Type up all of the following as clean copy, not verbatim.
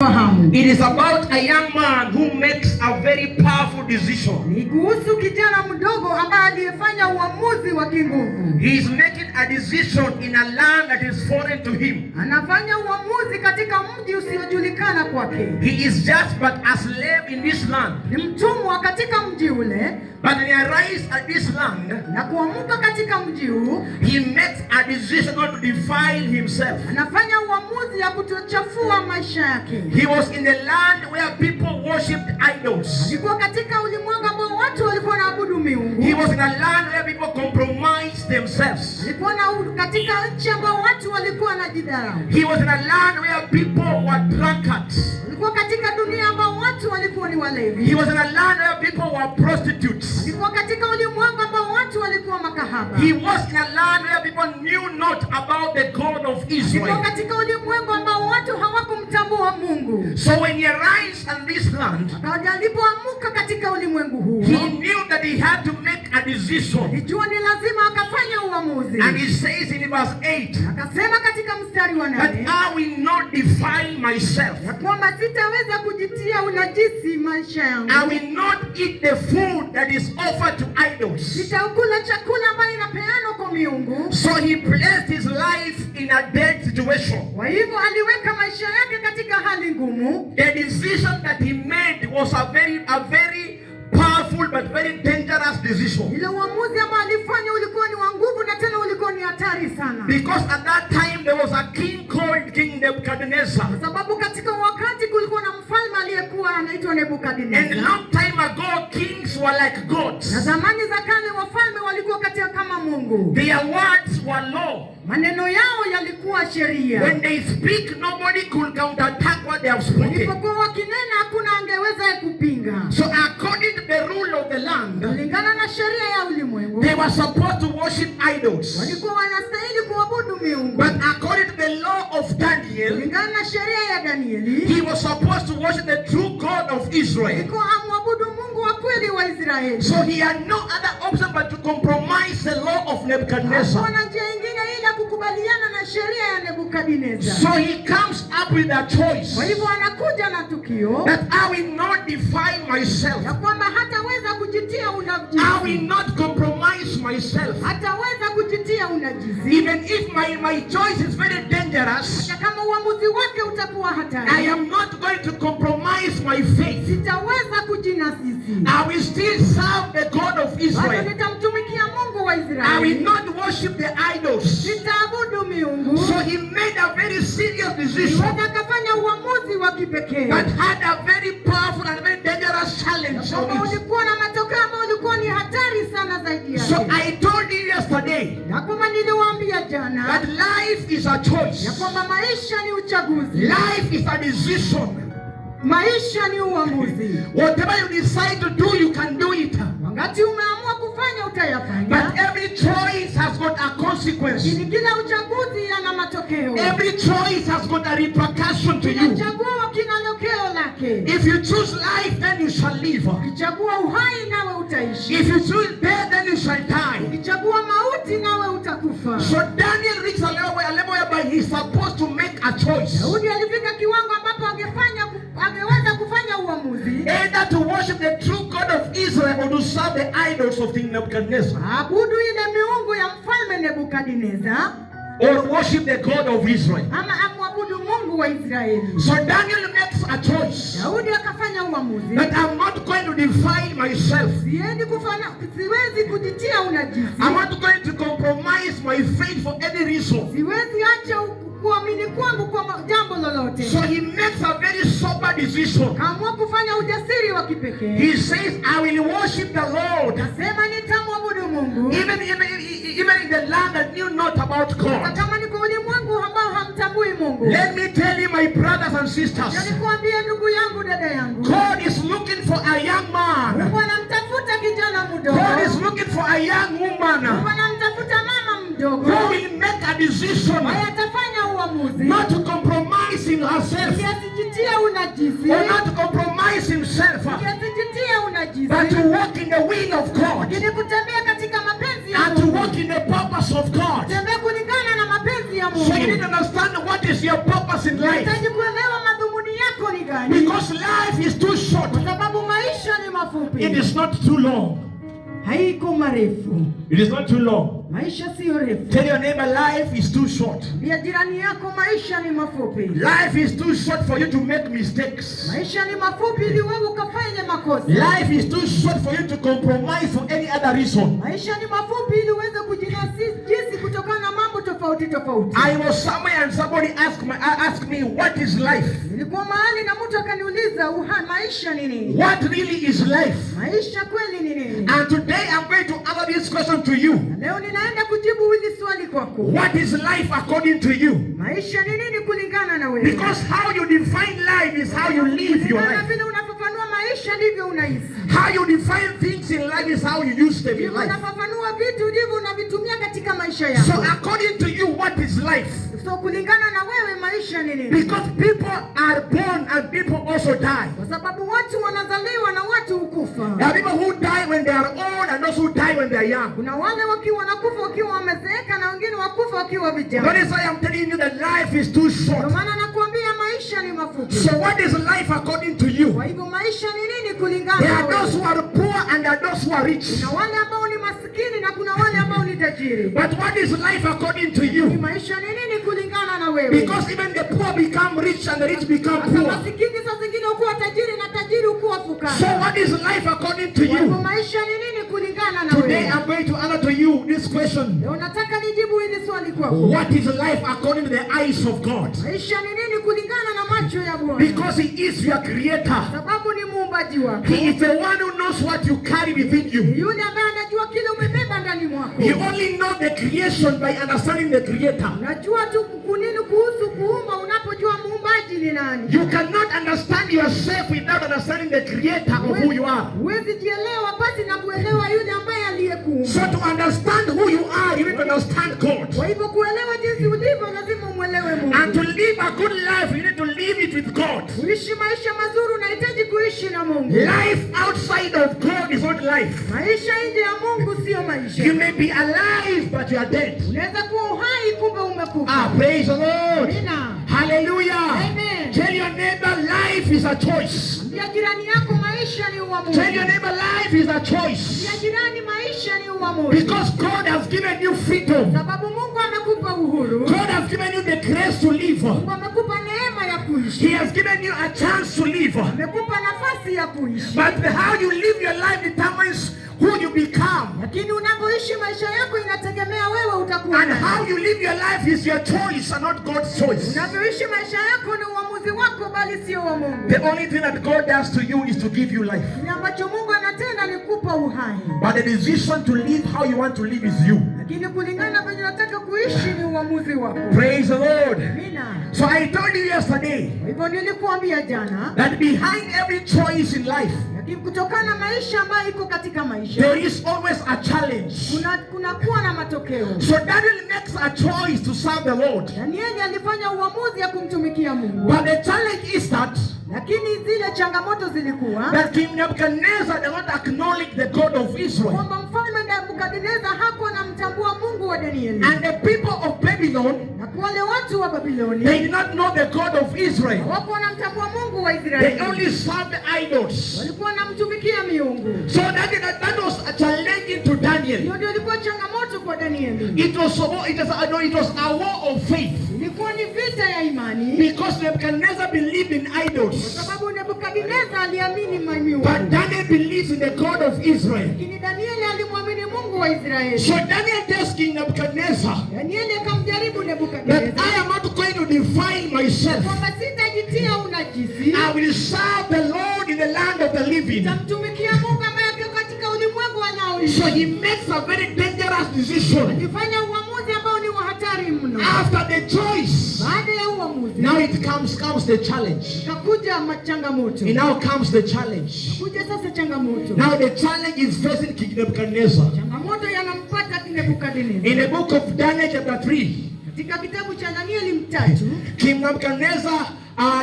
Fahamu. It is about a young man who makes a very powerful decision. Ni kuhusu kijana mdogo ambaye aliyefanya uamuzi wa kinguvu. He is making a decision in a land that is foreign to him. Anafanya uamuzi katika mji usiojulikana kwake. He is just but a slave in this land. Ni mtumwa katika mji ule, But when he arrives at this land, na kuamuka katika mji huu, he makes a decision not to defile himself. Anafanya uamuzi ya kutochafua maisha yake. He was in the land where people worshipped idols. Alikuwa katika ulimwengu ambao watu walikuwa wanaabudu miungu. He was in a land where people compromised themselves. Alikuwa katika nchi ambao watu walikuwa wanajidharau. He was in a land where people were drunkards. Alikuwa katika dunia ambao watu walikuwa ni walevi. He was in a land where people were prostitutes. Alikuwa katika ulimwengu ambao watu walikuwa makahaba. He was in a land where people knew not about the God of Alikuwa Israel. katika ulimwengu ambao watu hawakumtambua Mungu. So when he arrives in this land, Akaja alipoamuka katika ulimwengu huu, he knew that he had to make a decision. Alijua ni lazima akafanya uamuzi. And he says in verse 8 Akasema katika mstari wa that 8 I will not defile myself. ya kwamba sitaweza kujitia unajisi maisha yangu. I will not eat the food that is offered to idols. Sitakula chakula ambayo inapeanwa kwa miungu. So he placed his life in a dead situation. Kwa hivyo aliweka maisha yake katika hali ngumu. The decision that he made was a very powerful but very dangerous decision. Ile uamuzi ambao alifanya ulikuwa ni wa nguvu na tena ulikuwa ni hatari sana, Because at that time there was a king called King Nebuchadnezzar. Kwa sababu katika wakati kulikuwa na mfalme aliyekuwa anaitwa And Nebukadneza. Long time ago, kings were like Na gods. zamani za kale wafalme walikuwa katika kama Mungu. Their words were law. Maneno yao yalikuwa sheria. When they speak, nobody could counterattack what they have spoken. Walipokuwa wakinena, hakuna angeweza kupinga. So according to the rule of the land, Kulingana na sheria ya ulimwengu, they were supposed to worship idols. Walikuwa wanastahili kuabudu miungu. But according to the law of Daniel, Kulingana na sheria ya Danieli, he was supposed to worship the true God of Israel. Alikuwa amwabudu Mungu wa kweli wa Israeli. So he had no other option but to compromise the law of Nebuchadnezzar. Hakuwa na njia ingine ila kukubaliana na sheria ya Nebukadneza. So he comes up with a choice Kwa hivyo anakuja na tukio that I will not defile myself. Ya kwamba hataweza kujitia I will unajisi, not compromise myself. Hataweza kujitia unajisi, Even if my choice is very dangerous, hata kama uamuzi wake utakuwa I hatari, am not going to compromise my faith. Sitaweza kujinajisi. I will still serve the God of Bado Israel. nitamtumikia Mungu wa I will Israeli, not worship the idols. Sitaabudu miungu. So he made a very serious decision Aliweza akafanya uamuzi wa kipekee that had a very powerful and very dangerous challenge kwamba on it. ulikuwa na matokeo ambayo ulikuwa ni hatari sana zaidi So yake. I told you yesterday Na kwamba niliwaambia jana that life is a choice. Ya kwamba maisha ni uchaguzi, Life is a decision. Maisha ni uamuzi. Whatever you decide to do, you can do it. Wakati umeamua kufanya utayafanya, But every choice has got a consequence. Lakini kila uchaguzi yana matokeo. Every choice has got a repercussion to Kila you. chaguo kina tokeo lake. If you choose life, then you shall live. Ukichagua uhai nawe utaishi, If you choose death, then you shall die. Ukichagua mauti nawe utakufa. So Daniel reached a level whereby he's supposed to make a choice. Daudi alifika kiwango ambapo angeweza kufanya uamuzi Either to worship the true God of Israel or to serve the idols of King Nebuchadnezzar. Aabudu ile miungu ya mfalme Nebukadneza Or worship the God of Israel. Ama amwabudu Mungu wa Israeli. So Daniel makes a choice Daudi akafanya uamuzi that I'm not going to defile myself. Siendi kufanya, siwezi kujitia unajisi, I'm not going to compromise my faith for any reason. Siwezi acha kuamini kwangu kwa jambo lolote. So he makes a very sober decision. Kaamua kufanya ujasiri wa kipekee. He says, "I will worship the Lord." Nasema nitamwabudu Mungu Even in the land that knew not about hata God. Kama niko ulimwengu ambao hamtambui Mungu. Let me tell you, my brothers and sisters, Nikuambie ndugu yangu, dada yangu, God is looking for a young man. Mungu anamtafuta kijana mdogo. God is looking for a young woman Mungu anamtafuta mama mdogo who will make a decision ambaye atafanya uamuzi not to compromise in herself ili asijitie unajisi, or not to compromise himself, ili asijitie unajisi, but to walk in the will of God lakini kutembea katika mapenzi ya and to Mungu, walk in the purpose of God. kutembea kulingana na mapenzi ya So you need Mungu. to understand what is your purpose in life. Unahitaji kuelewa madhumuni yako ni mafupi, is not too long. Haiko marefu. It is not too long. Maisha siyo refu. Tell your neighbor, life is too short. Ambia jirani yako maisha ni mafupi. Life is too short for you to make mistakes. Maisha ni mafupi ili wewe ukafanye makosa. Life is too short for you to compromise for any other reason. Maisha ni mafupi ili uweze kujinajisi kutokana na mambo tofauti tofauti. I was somewhere and somebody asked me, "What is life?" Nilikuwa mahali na mtu akaniuliza maisha ni nini? What really is life? Maisha kweli ni nini? And today I'm going to answer this question to you. Na leo ninaenda kujibu hili swali kwako. What is life according to you? Maisha ni nini kulingana na wewe? Because how you define life is how you live your Kulingana life. vile unafafanua maisha ndivyo unaishi. How you define things in life is how you use them in Ndivyo life. unafafanua vitu ndivyo unavitumia katika maisha So yako. according to you, what is life? So kulingana na wewe maisha ni nini? Because people are born and people also die. Kwa sababu watu wanazaliwa na watu hukufa. There are people who die when they are old and those who die when they are young. Kuna wale wakiwa wanakufa wakiwa wamezeeka na wengine wakufa wakiwa vijana. That is why I'm telling you that life is too Ndio short. maana nakuambia maisha ni mafupi. So what is life according to you? Kwa hivyo maisha ni nini kulingana There na are those wewe? who are poor and there are those who are rich. Kuna wale ambao ni masikini na kuna wale ambao ni tajiri. But what is life according to Ni you? maisha ni nini kulingana na wewe? Because even the poor become rich and the rich become Hata poor. masikini saa zingine hukuwa tajiri na tajiri hukuwa fukara. So what is life according to Kwa hivyo you? maisha ni nini kulingana na Today wewe? I'm going to answer to you this question. Leo nataka nijibu hili swali kwako. What is life according to the eyes of God? Maisha ni nini kulingana na macho ya Bwana? Because He is your creator. Sababu ni muumbaji wako. He is the one who knows what you carry within you. Ni yule ambaye anajua kile umebeba ndani mwako. You only know the creation by understanding the creator. Unajua tu kunini kuhusu kuumba unapojua muumbaji ni nani. You cannot understand yourself without understanding the creator of who you are. Huwezi jielewa pasi na kuelewa yule ambaye aliyekuumba. So to understand who you are, you need to understand God. Kwa hivyo kuelewa jinsi ulivyo lazima umwelewe And Mungu. to live a good life, you need to live it with God. Kuishi maisha mazuri unahitaji kuishi na Mungu. Life outside of God is not life. Maisha nje ya Mungu siyo maisha. You may be alive, but you are dead. Unaweza kuwa uhai kumbe umekufa. Ah, praise the Lord. Amina. Hallelujah. Amen. Tell your neighbor, life is a choice. Ambia jirani yako maisha ni uamuzi. Tell your neighbor, life is a choice. Ambia jirani maisha ni uamuzi. Because God has given you freedom. Sababu Mungu amekupa uhuru. God has given you the grace to live. Mungu amekupa neema ya kuishi. He has given you a chance to live. Amekupa nafasi ya kuishi. But how you live your life determines who you become. Lakini unavyoishi maisha yako inategemea wewe utakuwa And nani. how you live your life is your choice and not God's choice. Unavyoishi maisha yako ni uamuzi wako, bali sio wa Mungu. The only thing that God does to you is to give you life. Kile ambacho Mungu anatenda ni kupa uhai, But the decision to live how you want to live is you. lakini kulingana venye unataka kuishi ni uamuzi wako. Praise the Lord. Amina. So I told you yesterday Kwa hivyo nilikuambia jana, that behind every choice in life, lakini kutokana na maisha ambayo iko katika maisha there is always a challenge. kuna kuwa na matokeo. So Daniel makes a choice to serve the Lord. Danieli alifanya uamuzi ya kumtumikia Mungu, But the challenge is that lakini zile changamoto zilikuwa that King Nebuchadnezzar did not acknowledge the God of Israel. kwamba mfalme Nebukadneza hakuwa anamtambua Mungu wa Danieli, And the people of Babylon, na kwa wale watu wa Babiloni they did not know the God of Israel. hawakuwa wanamtambua Mungu wa They Israeli, only served idols. walikuwa wanamtumikia miungu. So that was a challenging to Daniel. Hiyo ndio ilikuwa changamoto kwa Danieli, It was, no, it was a war of faith. ilikuwa ni vita ya imani, Because Nebuchadnezzar believed in kwa idols. sababu Nebukadneza aliamini miungu, But Daniel believes in the God of Israel. lakini Danieli alimwamini Mungu wa Israeli. So Daniel tells King Nebuchadnezzar Danieli akamjaribu that Nebukadneza I am not going to defile myself. kwamba sitajitia unajisi, I will serve the Lord in the land of the living. nitamtumikia Mungu ambaye ako katika ulimwengu anaoishi. So he makes a very dangerous decision. Alifanya uamuzi ambao ni wa hatari mno. After the choice, Baada ya uamuzi now it comes the challenge. kakuja changamoto, And now comes the challenge. kuja sasa changamoto. Now the challenge is facing King Nebuchadnezzar. Changamoto yanampata Nebukadneza. In the book of Daniel chapter 3, Katika kitabu cha Danieli 3, King Nebuchadnezzar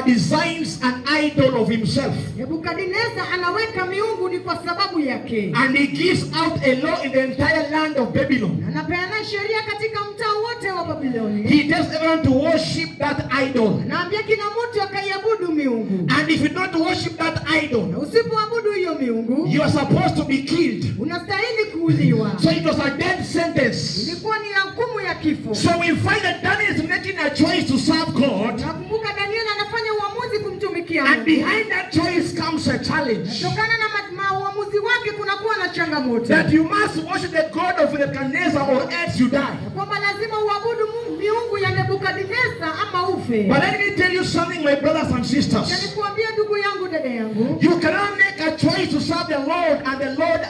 designs an idol of himself. Nebukadneza anaweka miungu ni kwa sababu yake, And he gives out a law in the entire land of Babylon. anapeana sheria katika mtaa wote wa Babiloni, He tells everyone to worship that idol. anaambia kila mtu akaiabudu miungu. miungu. And if you don't worship that idol, Na usipoabudu hiyo miungu, you are supposed to be killed. Unastahili kuuliwa. So it was a death sentence. Ilikuwa ni hukumu ya kifo. So we find that Daniel is making a choice to serve God. Nakumbuka Daniel anafanya uamuzi kumtumikia And Mungu. Behind that choice comes a challenge. Kutokana na uamuzi wake kunakuwa na changamoto. That you must worship the God of Nebuchadnezzar or else you die. Kwamba lazima uabudu miungu ya Nebukadneza ama ufe. But let me tell you something, my brothers and sisters. Nikuambia ndugu yangu, dada yangu, You cannot make a choice to serve the Lord and the Lord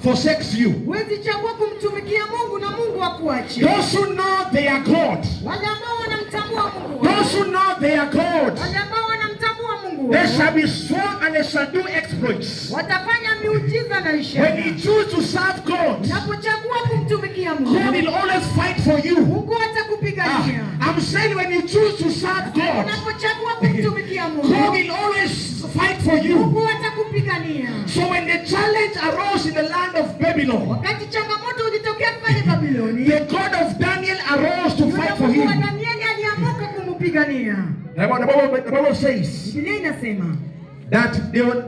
forsakes you. Huwezi chagua kumtumikia Mungu na Mungu akuache. Those who know their God, Wale ambao wanamtambua Mungu wao, those who know their God, wale ambao wanamtambua Mungu they wao, shall be strong and they shall do exploits. Watafanya miujiza na ishara. When you choose to serve God, Unapochagua kumtumikia God Mungu, will always fight for you. Mungu atakupigania. I'm saying when you choose to serve God, Unapochagua kumtumikia God Mungu, will always fight for you. Mungu atakupigania. So when the challenge arose in the land of Babylon, Wakati changamoto ulitokea pale Babiloni, the God of Daniel arose to yule fight for Mungu wa him. Danieli aliamuka kumpigania. The Bible says Biblia inasema that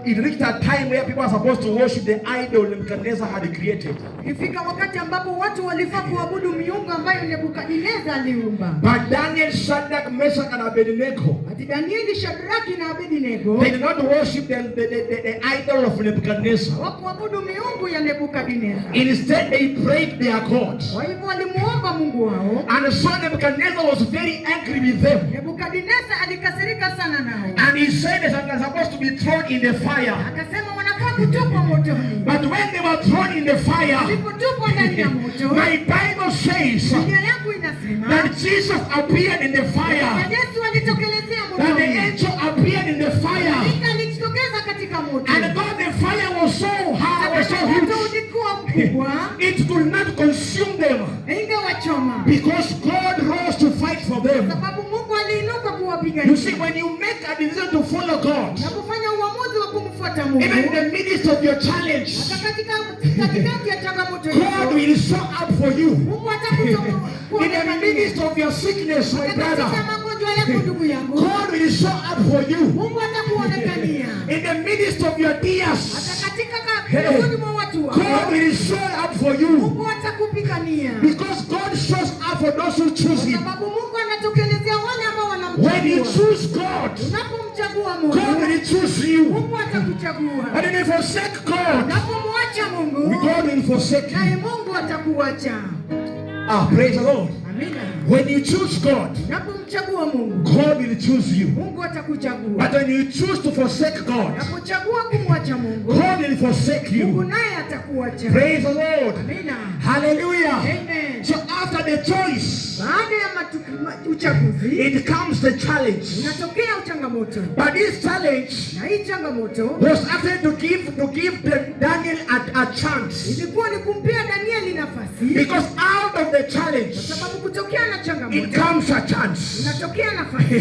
it reached a time where people are supposed to worship the idol Nebuchadnezzar had created. Ifika wakati ambapo watu walifaa kuabudu miungu ambayo Nebukadneza aliumba. But Daniel, Shadrach, Meshach, and Abednego, Ati Danieli, Shadraki na Abednego they did not worship the idol of Nebuchadnezzar. Hawakuabudu miungu ya Nebukadneza. Instead, they prayed their God. Kwa hivyo walimuomba Mungu wao. And so Nebuchadnezzar was very angry with them. Nebukadneza alikasirika sana nao. And he said that they're supposed to be thrown in the fire. Akasema wanafaa kutupwa motoni. But when they were thrown in the fire, Walipotupwa ndani ya moto, my Bible says Biblia yangu inasema that Jesus appeared in the na fire. Yesu alitokelezea That the motoni. Angel appeared in the fire. Malaika alijitokeza katika moto. And though the fire was so high, was so Moto huge, ulikuwa mkubwa, it could not consume them ingewachoma. Because God rose to fight for them. Sababu Mungu aliinuka You kuwapigania. see, when you make a decision to follow God, Unapofanya uamuzi wa kumfuata Mungu, even in the midst of your challenge, hata katika katikati ya changamoto God hizo, will show up for you. Mungu atakutoa In the midst of your sickness, my Hata katika brother, magonjwa yako ndugu yangu, God will show up for you. Mungu atakuonekania. In the midst of your tears, Hata katika Hey. miongoni mwa watu wako, God will show up for you. Mungu atakupigania. Because God shows up for those who choose Kwa Him. sababu Mungu anatokelezea wale ambao When you wanamchagua. choose God, Unapomchagua God Mungu, will choose you. Mungu atakuchagua. And if you forsake God, Unapomwacha Mungu, God will forsake naye you. Mungu atakuacha. Ah, praise the Lord. Amina. When you choose God, Unapomchagua Mungu, God will choose you. Mungu atakuchagua. But when you choose to forsake God, Unapochagua kumwacha Mungu, God will forsake Mungu you. naye atakuacha. Praise the Lord. Amina. Hallelujah. Amen. So after the choice, Baada ya uchaguzi it comes the challenge. unatokea changamoto, But this challenge na hii changamoto was actually to give the Daniel a chance. Ilikuwa ni kumpea Danieli nafasi, Because out of the challenge, kwa sababu kutokea na it changamoto comes a chance. unatokea nafasi,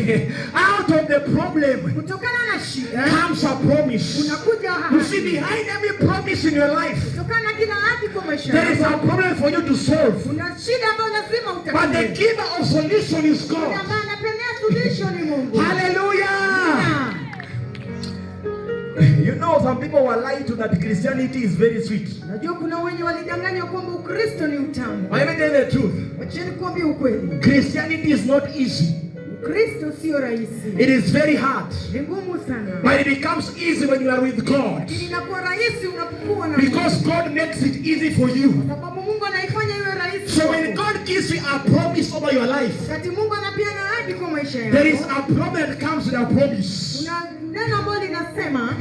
Out of the problem kutokana na shida comes a promise. unakuja You see, ahadi. Behind every promise in your life, Kutokana na kila ahadi kwa maisha there is yako a problem for you to solve. kuna shida ambayo lazima But the utatue. giver of solution is Yule God. ambaye anapeana suluhisho ni Mungu. Hallelujah. Amina. Some people were lied to that Christianity is very sweet. Najua kuna wenye walidanganywa kwamba Ukristo ni utamu. But let me tell you the truth. Wacheni kuambia ukweli. Christianity is not easy. Ukristo sio rahisi. It is very hard. Ni ngumu sana. But it becomes easy when you are with God. Lakini inakuwa rahisi unapokuwa na Mungu. Because God makes it easy for you. Kwa sababu Mungu anaifanya iwe rahisi. So when God gives you a promise over your life, Wakati Mungu anapeana ahadi kwa maisha there is yako, a problem that comes with a promise. kuna neno ambalo linasema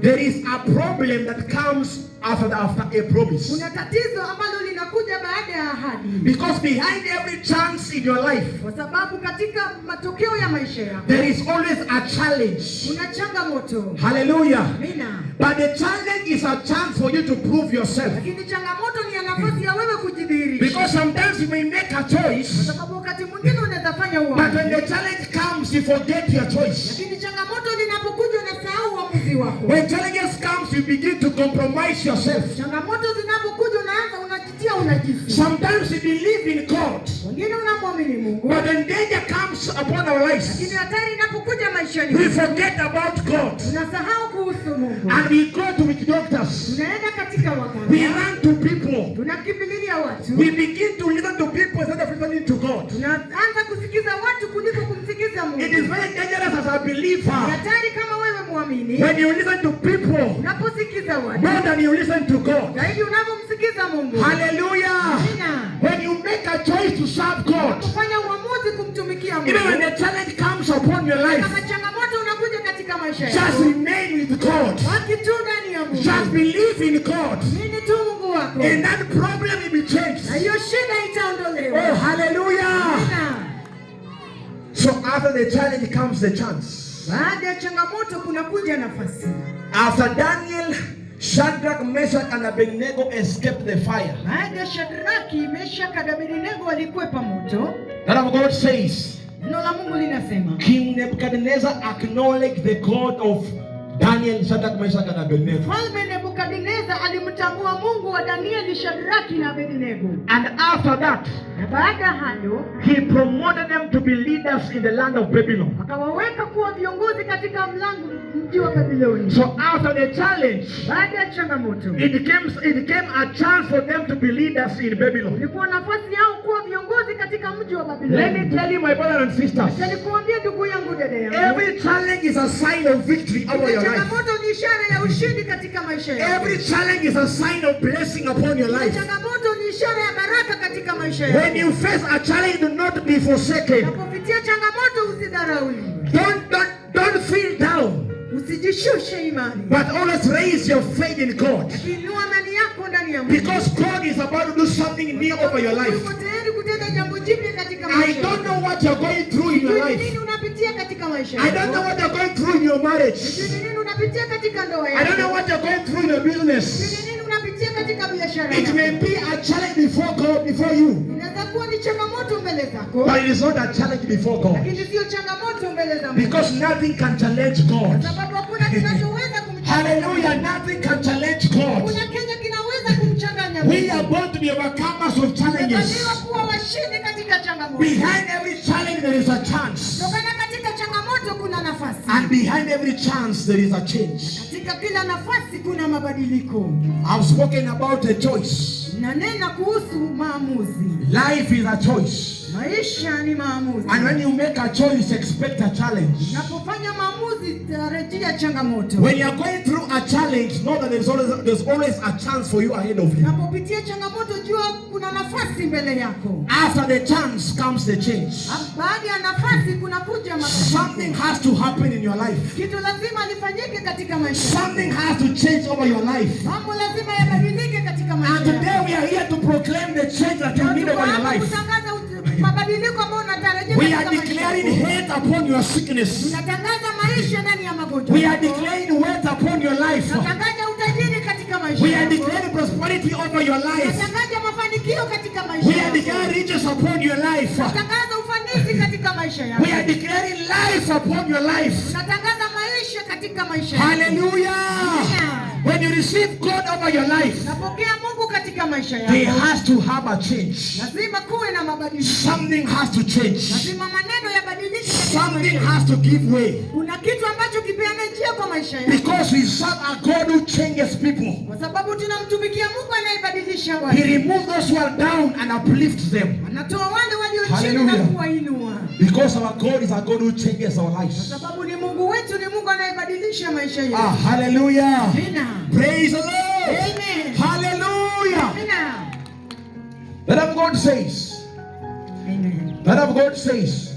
There is a problem that comes after a promise. Kuna tatizo ambalo linakuja baada ya ahadi. Because behind every chance in your life, Kwa sababu katika matokeo ya maisha yako there is always a challenge. Kuna changamoto. Hallelujah. Amina. But the challenge is a chance for you to prove yourself. Lakini changamoto ni ya nafasi ya wewe kujidhihirisha. Because sometimes you may make a choice, Kwa sababu wakati mwingine unaweza fanya but when uamuzi. the challenge comes, you forget your choice. Lakini changamoto linapokuja unasahau uamuzi wako. When challenges comes, you begin to compromise yourself. Changamoto zinapokuja unaanza unajitia unajisi. Sometimes we believe in God, Wengine unamwamini Mungu, but when danger comes upon our lives, lakini hatari inapokuja maishani, we forget about God tunasahau kuhusu Mungu. And we go to witch doctors. Tunaenda katika We waganga, run to people. tunakimbililia watu, We begin to listen to people instead of listening to God. Tunaanza kusikiza watu kuliko kumsikiza It Mungu. is very dangerous as a Ni believer hatari kama wewe muamini, when you listen to people unaposikiza watu more than you listen to God. zaidi unavyomsikiza Mungu. Hallelujah. Amina. When you make a choice to serve God, Kufanya uamuzi kumtumikia even when Mungu, the challenge comes upon your life, kama changamoto unakuja katika maisha just yako, remain with God. baki tu ndani ya Just Mungu, believe in God. amini tu Mungu wako, And that problem will be changed. Na hiyo shida itaondolewa. Oh, hallelujah. Amina. So after the challenge comes the chance. Baada ya changamoto kunakuja nafasi. After Daniel, Shadrach, Meshach, and Abednego escaped the fire, Baada ya Shadraki, Meshaki na Abednego walikwepa moto, that of God says, neno la Mungu linasema King Nebuchadnezzar acknowledged the God of Daniel, Shadrach, Meshach, and Abednego. Mfalme Nebukadneza alimtambua Mungu wa Danieli, Shadraki na Abednego, And after that, na baada ya hayo he promoted them to be leaders in the land of Babylon. akawaweka kuwa viongozi katika mlango mji wa Babiloni. So after the challenge, Baada ya changamoto it became a chance for them to be leaders in Babylon. ilikuwa nafasi yao kuwa viongozi katika mji wa Let me Babiloni. tell you, my brothers and sisters, Acha nikuambie ndugu yangu, dada yangu, every challenge is a sign of victory over your life. changamoto ni ishara ya ushindi katika maisha yako. Every challenge is a sign of blessing upon your life. Changamoto ni ishara ya baraka katika maisha When yako. you face a challenge, do not be forsaken. Unapopitia changamoto usidharauliwe, Don't feel down, usijishushe imani, but always raise your faith in God. inua imani yako ndani ya Mungu. Because God is about to do something new over your life. Yuko tayari kutenda jambo jipya katika I maisha don't yako. know what you're going through in your Sijui ni life. nini unapitia katika maisha I don't know yako. what you're going through in your marriage. Sijui ni nini unapitia katika ndoa I don't know yako. what you're going through in your business. Sijui ni nini unapitia katika biashara It yako. may be a challenge before God, before you, Inaweza kuwa ni changamoto mbele zako, but it is not a challenge before God. lakini sio changamoto mbele za Mungu, Because nothing can challenge God. kwa sababu hakuna kinachoweza kumchanganya. Hallelujah. Nothing can challenge God. Hakuna kenye kinaweza kumchanganya We Mungu. are born to be overcomers of challenges. Tumezaliwa kuwa washindi katika changamoto. Behind every challenge, there is a chance. Kutokana katika changamoto kuna nafasi. And behind every chance, there is a change. Katika kila nafasi kuna mabadiliko. I've spoken about a choice. Nanena kuhusu maamuzi. Life is a choice. Maisha ni maamuzi. And when you make a choice, expect a challenge. Unapofanya maamuzi, tarajia changamoto. When you are going through a challenge, know that there's always a chance for you ahead of you. Unapopitia changamoto, jua kuna nafasi mbele yako. After the chance comes the change. Baada ya nafasi kuna kuja Something mabadiliko. has to happen in your life. Kitu lazima lifanyike katika maisha yako. Something has to change over your life. Mambo lazima yabadilike katika maisha And yako. today we are here to proclaim the change that you Na need tuko over your hapa life. kutangaza mabadiliko ambayo unatarajia We katika are maisha declaring yako. hate upon your sickness. Tunatangaza maisha ndani ya magonjwa We are yako. declaring wealth upon your life. Tunatangaza utajiri katika maisha We are yako. declaring prosperity over your life. Tunatangaza mafanikio katika maisha We are yako. declaring riches upon your life. Tunatangaza ufanisi katika maisha yako. We are declaring life upon your life. Tunatangaza maisha katika maisha yako. Hallelujah. When you receive God over your life, Napokea Mungu katika maisha there yako. has to have a change. Lazima kuwe na mabadiliko. Something has to change. Lazima maneno yabadilike katika Something maisha yako. has to give way. Kuna kitu ambacho kipeane njia kwa maisha yako. Because we serve a God who changes people. Kwa sababu tunamtumikia Mungu anayebadilisha He watu. removes those who are down and uplifts them. Anatoa wale walio chini na Hallelujah. kuwainua. Because our God is a God who changes our Kwa lives. sababu ni Mungu wetu, ni Mungu anayebadilisha maisha yetu. Ah, hallelujah. Amina. Praise the Lord. Amen. Hallelujah. Amina. The of God says, Amen. that of God says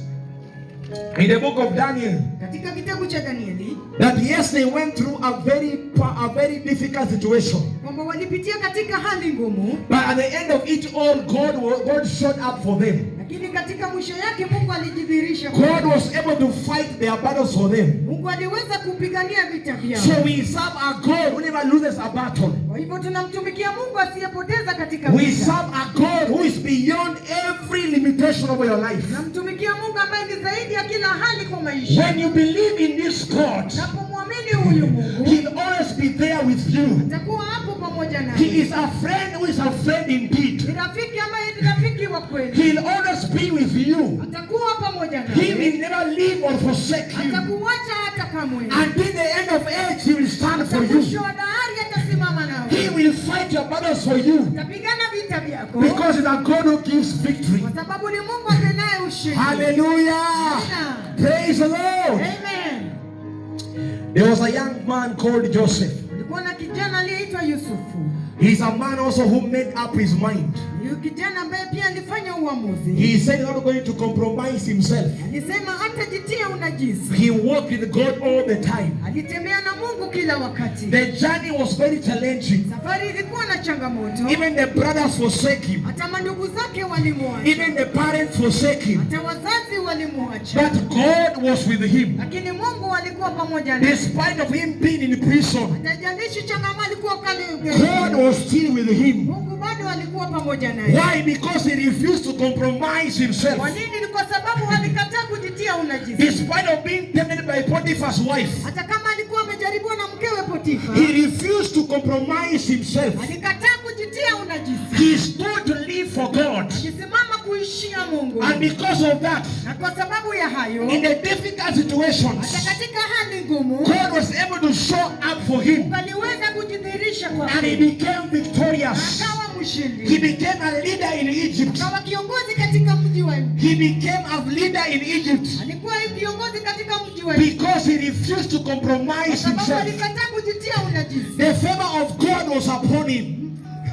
in the book of Daniel Katika kitabu cha Danieli that yes, they went through a very difficult situation. Kwamba walipitia katika hali ngumu, But at the end of it all, God showed up for them. Lakini katika mwisho yake Mungu alijidhihirisha. God was able to fight their battles for them. Mungu aliweza kupigania vita vyao. So we serve a God who never loses a battle. Kwa hivyo tunamtumikia Mungu asiyepoteza katika We vita. serve a God who is beyond every limitation over your life. Tunamtumikia Mungu ambaye ni zaidi ya kila hali kwa maisha. When you believe in this God, Unapomwamini huyu Mungu, He'll always be there with you. atakuwa hapo pamoja He nawe. is He's a friend who is a friend indeed. Ni rafiki ambaye ni rafiki wa kweli. He'll always be with you. Atakuwa pamoja He nawe. will never leave or forsake you. Hatakuacha hata kamwe. Until the end of age, he will stand for you. Mwisho wa dahari atasimama nawe. He will fight your battles for you. Atapigana vita vyako. Because he's a God who gives victory. Kwa sababu ni Mungu apenaye ushindi. Hallelujah. Amina. Praise the Lord. Amen. There was a young man called Joseph. Kulikuwa na kijana aliyeitwa Yusufu. He's a man also who made up his mind. Huyu kijana ambaye pia alifanya uamuzi. He said he's not going to compromise himself. Alisema hatajitia unajisi. He walked with God all the time. Alitembea na Mungu kila wakati. The journey was very challenging. Safari ilikuwa na changamoto. Even the brothers forsake him. Hata mandugu zake walimwacha. Even the parents forsake him. Hata wazazi walimwacha. But God was with him. Lakini Mungu alikuwa pamoja naye. Despite of him being in prison, Haijalishi changamoto alikuwa kale God was still with him. Mungu bado alikuwa pamoja naye. Why? Because he refused to compromise himself. Kwa nini? Ni kwa sababu alikataa kujitia unajisi. Despite of being tempted by Potiphar's wife, Hata kama alikuwa amejaribiwa na mkewe Potifa, he refused to compromise himself. alikataa kujitia unajisi. He stood to live for God. Alisimama kuishia Mungu. And because of that, Na kwa sababu ya hayo, in the difficult situations, hata katika hali ngumu, God was able to show up for him. Mungu aliweza kujidhihirisha And he kwake. became victorious. Akawa He mshindi. became a leader in Egypt. Akawa kiongozi katika mji wa He became a leader in Egypt alikuwa kiongozi katika mji wa Egypt. because he refused to Kwa compromise sababu himself. alikataa kujitia unajisi. The favor of God was upon him.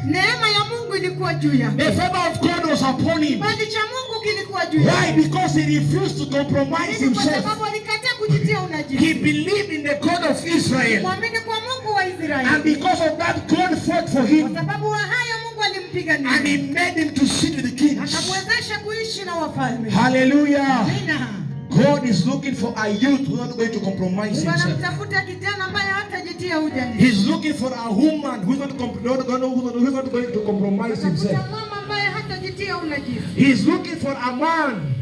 Neema ya Mungu ilikuwa juu yake. The favor of God was upon him. Kibali cha Mungu kilikuwa juu yake. Why? Because he refused to compromise Kwa himself. sababu alikataa kujitia He unajisi. believed in the God of Israel. Mwamini kwa Mungu wa And Israeli. because of that, God fought for Kwa him. sababu wa hayo Mungu alimpigania. And he made him to sit with the kings. Akamwezesha kuishi na wafalme. Hallelujah. Amina. God is looking for a youth who is not going to compromise Mungu himself. anamtafuta kijana ambaye hatajitia unajisi. He's looking for a woman who's not, comp- not, not, who's not going to compromise himself. Anatafuta mama ambaye hatajitia unajisi. He's looking for a man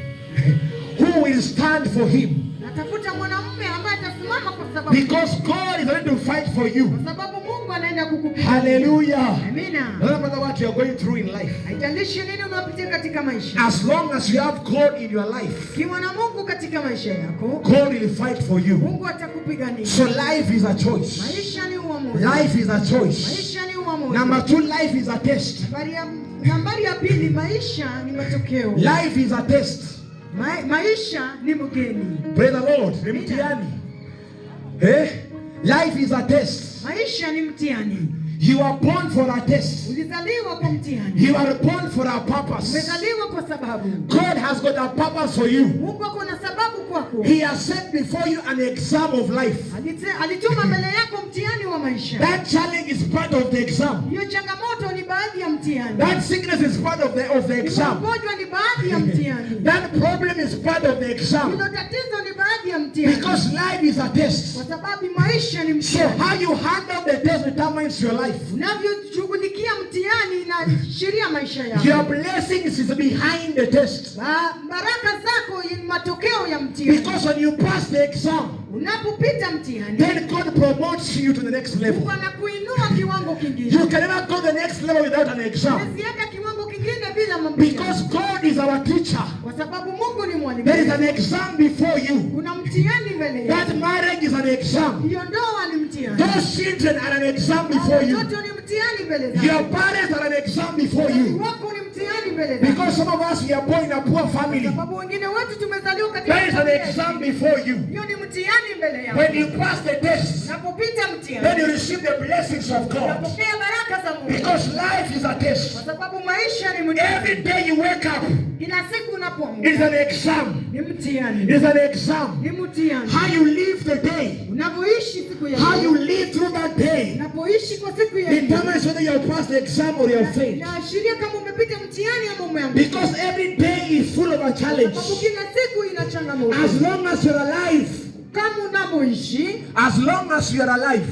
who will stand for him. Anatafuta mwanamume ambaye atasimama kwa sababu Because God is going to fight for you. kwa sababu Mungu anaenda kukupiga. Hallelujah. Amina. No matter what you are going through in life, Haijalishi nini unapitia katika maisha. as long as you have God in your life, Ukiwa na Mungu katika maisha yako, God will fight for you. Mungu atakupigania. So life is a choice. Maisha ni uamuzi. Life is a choice. Maisha ni uamuzi. Number two, life is a test. Nambari ya pili, maisha ni matokeo. Life is a test. Maisha ni mgeni. Praise the Lord. Ni mtihani. Eh? Life is a test. Maisha ni mtihani. You are born for a test. Ulizaliwa kwa mtihani. You are born for a purpose. Umezaliwa kwa sababu. God has got a purpose for you. Mungu ako na sababu kwako. He has set before you an exam of life. Alituma mbele yako mtihani wa maisha. That challenge is part of the exam. Hiyo changamoto ni baadhi ya mtihani. That sickness is part of the exam. Ugonjwa ni baadhi ya mtihani. That problem is part of the exam. Hilo tatizo ni baadhi ya mtihani. Because life is a test. Kwa sababu maisha ni So mtihani. how you handle the test determines your life. Unavyoshughulikia mtihani inaashiria maisha yako. Your blessings is behind the test. Baraka zako ni matokeo ya mtihani. Because when you pass the exam, Unapopita mtihani, then God promotes you to the next level. Mungu anakuinua kiwango kingine. You can never go to the next level without an exam. Huwezi enda kiwango kingine bila mtihani. Because God is our teacher. Kwa sababu Mungu ni mwalimu. There is an exam before you. Kuna mtihani mbele yako. That marriage is an exam. Hiyo ndoa ni mtihani. Those children are an exam before you. Watoto ni mtihani mbele zako. Your parents are an exam before Wazazi you. wako ni mtihani mbele zako. Because some of us, we are born in a poor family. Sababu wengine wetu tumezaliwa katika There is an familia. exam before you. Hiyo ni mtihani mbele yako. When you pass the test, Unapopita then mtihani, you receive the blessings of God. unapokea baraka za Mungu. Because life is a test. Kwa sababu maisha ni mtihani. Every day you wake up, Kila siku unapoamka it's an exam. ni mtihani. It's an exam. Ni mtihani. How you live the day, Unavyoishi siku ya how leo, you live through that day, unapoishi kwa siku ya leo, determines whether you have passed the exam or you have failed. inaashiria kama umepita mtihani ama umeanguka. Because every day is full of a challenge. Sababu kila siku ina changamoto. As long as you're alive, Kama unavyoishi, as long as you're alive,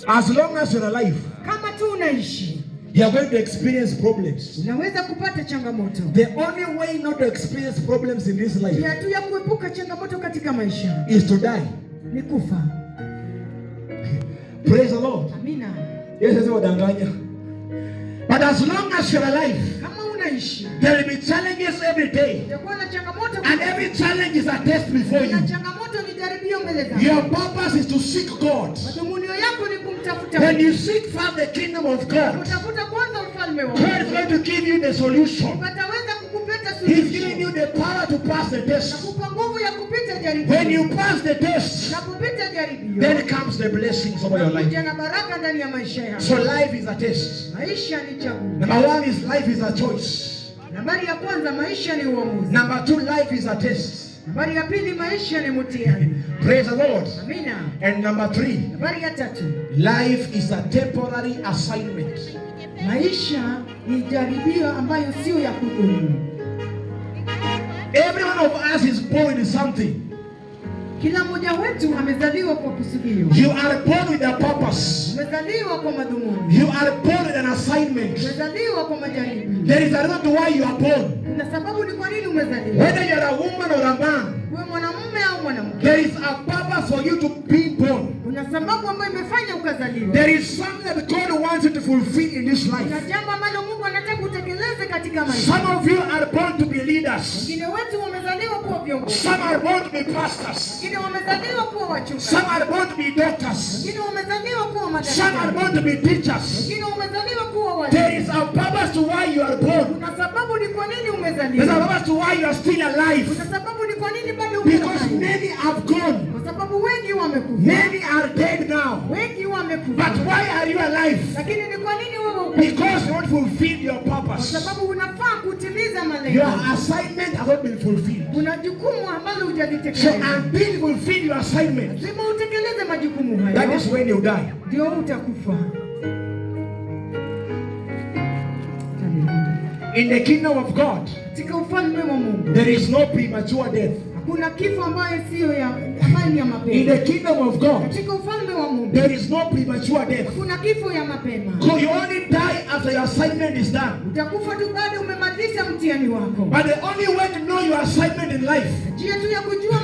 as long as you're alive, kama tu unaishi, you are going to experience problems. unaweza kupata changamoto. The only way not to experience problems in this life Njia tu ya kuepuka changamoto katika maisha is to die. ni kufa. Praise the Lord. Amina. Yesu wadanganya. But as long as you're alive, Kama unaishi, there will be challenges every day. utakuwa na changamoto. And every challenge is a test before you. Na changamoto ni jaribio mbele zako. Your purpose is to seek God. Madhumunio yako ni kumtafuta When Mungu. you seek first the kingdom of God, Kutafuta kwanza ufalme wa God is Mungu. going to give you the solution. Ataweza kukupeta He's giving suluhisho. you the power to pass the test. Nakupa nguvu ya kupita jaribio. When you pass the test, Unapopita jaribio, then comes the blessings over your life. kuja na baraka ndani ya maisha yako. So life is a test. Maisha ni chaguo. Number one is life is a choice. Nambari ya kwanza, maisha ni uamuzi. Number two, life is a test. Nambari ya pili, maisha ni mtihani. Praise the Lord. Amina. And number three, Nambari ya tatu, life is a temporary assignment. Maisha ni jaribio ambayo sio ya kudumu. Every one of us is born with something. Kila mmoja wetu amezaliwa kwa kusudio. You are born with a purpose. Umezaliwa kwa madhumuni. You are born with an assignment. Umezaliwa kwa majaribio. There is a reason to why you are born. Kuna sababu ni kwa nini umezaliwa. Whether you are a woman or a man, Uwe mwanamume au mwanamke, there is a purpose for you to be born. Kuna sababu ambayo imefanya ukazaliwa. There is something that God wants you to fulfill in this Kuna life. jambo ambalo Mungu anataka utekeleze katika maisha. Some of you are born to be leaders. Wengine wetu wamezaliwa kuwa viongozi. Some are born to be pastors. Wengine wamezaliwa kuwa wachungaji. Some are born to be doctors. Wengine wamezaliwa kuwa Some are madaktari. born to be teachers. Wengine wamezaliwa kuwa walimu. There is a purpose to why you are born. Kuna sababu ni kwa nini There's a umezaliwa. purpose to why you are still alive. Kuna sababu ni kwa nini bado uko Because hai. many have gone. Kwa sababu wengi wamekufa. Many are dead now. Wengi wamekufa. But why are you alive? Lakini ni kwa nini wewe uko? Because you not fulfilled your Kwa purpose. sababu unafaa kutimiza malengo. Your assignment has not been fulfilled. Kuna jukumu ambalo So hujalitekeleza. until you fulfill your assignment, Lazima utekeleze majukumu that hayo, is when you die. ndio utakufa. In the kingdom of God, Katika ufalme wa Mungu there is no premature death. hakuna kifo ambayo siyo ya ambayo ni ya In mapema. the kingdom of God, Katika ufalme wa Mungu there is no premature death. hakuna kifo ya mapema. So you only die after your assignment is done. Utakufa tu baada umemaliza mtihani wako. But the only way to know your assignment in life, Njia tu ya kujua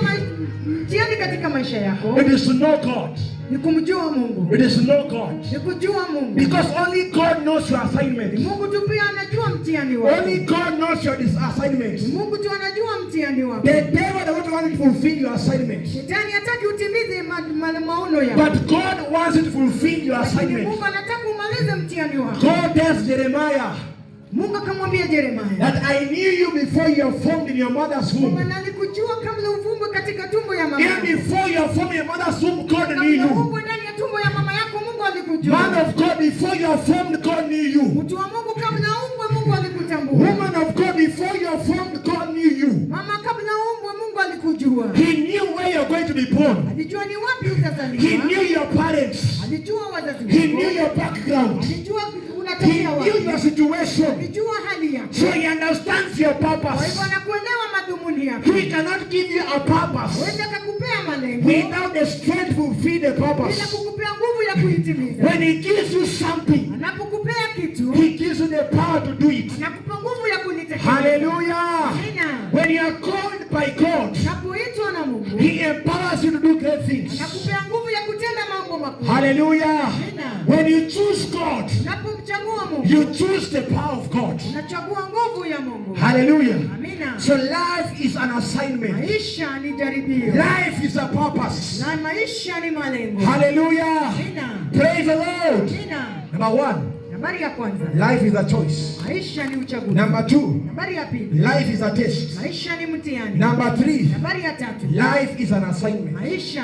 mtihani katika maisha yako it is to know God. Ni kumjua Mungu, It is to know God. ni kujua Mungu. Because only God knows your assignment. Mungu tu pia anajua mtihani wako. Only God knows your assignment. Mungu tu anajua mtihani wako. The devil doesn't want you to fulfill your assignment. Shetani hataki utimize maono yako. But God wants you to fulfill your Lakini assignment. Mungu anataka umalize mtihani wako. God tells Jeremiah Mungu akamwambia Yeremia, that I knew you before you were formed in your mother's womb. maana alikujua kabla uvumbwe katika tumbo ya mama Even yako. before you were formed in your mother's womb, God knew Kabla you. uvumbwe ndani ya tumbo ya mama yako, Mungu alikujua. Man of God, before you were formed, God knew you. Mtu wa Mungu, kabla umbwe, Mungu alikutambua. Woman of God, before you were formed, God knew you. Mama, kabla umbwe, Mungu alikujua. He knew where you're going to be born. Alijua ni wapi He utazaliwa. knew your parents. Alijua wazazi He knew wako. your background. Alijua He unatokea knew wapi. your situation. Alijua hali yako. So he understands your Kwa hivyo purpose. anakuelewa madhumuni yako. He cannot give you a purpose Huwezi akakupea malengo without the strength to fulfill the bila purpose. kukupea nguvu ya kuitimiza. When he gives you something, Anapokupea kitu, he gives you the power to do it. anakupa nguvu ya kulitekeleza. Hallelujah. Amina. When you are called by God, Unapoitwa na Mungu, he empowers you to do great things. anakupea nguvu ya kutenda mambo makuu. Hallelujah. Amina. When you choose God, Unapomchagua Mungu, you choose the power of God. unachagua nguvu ya Mungu. Hallelujah. Amina. So life is an assignment. Maisha ni jaribio Life is a purpose. na maisha ni malengo. Hallelujah. Amina. Praise the Lord. Amina. Number one, Nambari ya kwanza, life is a choice. maisha ni uchaguzi. Number two, Nambari ya pili, life is a test. maisha ni mtihani. Number three, Nambari ya tatu, life is an assignment. maisha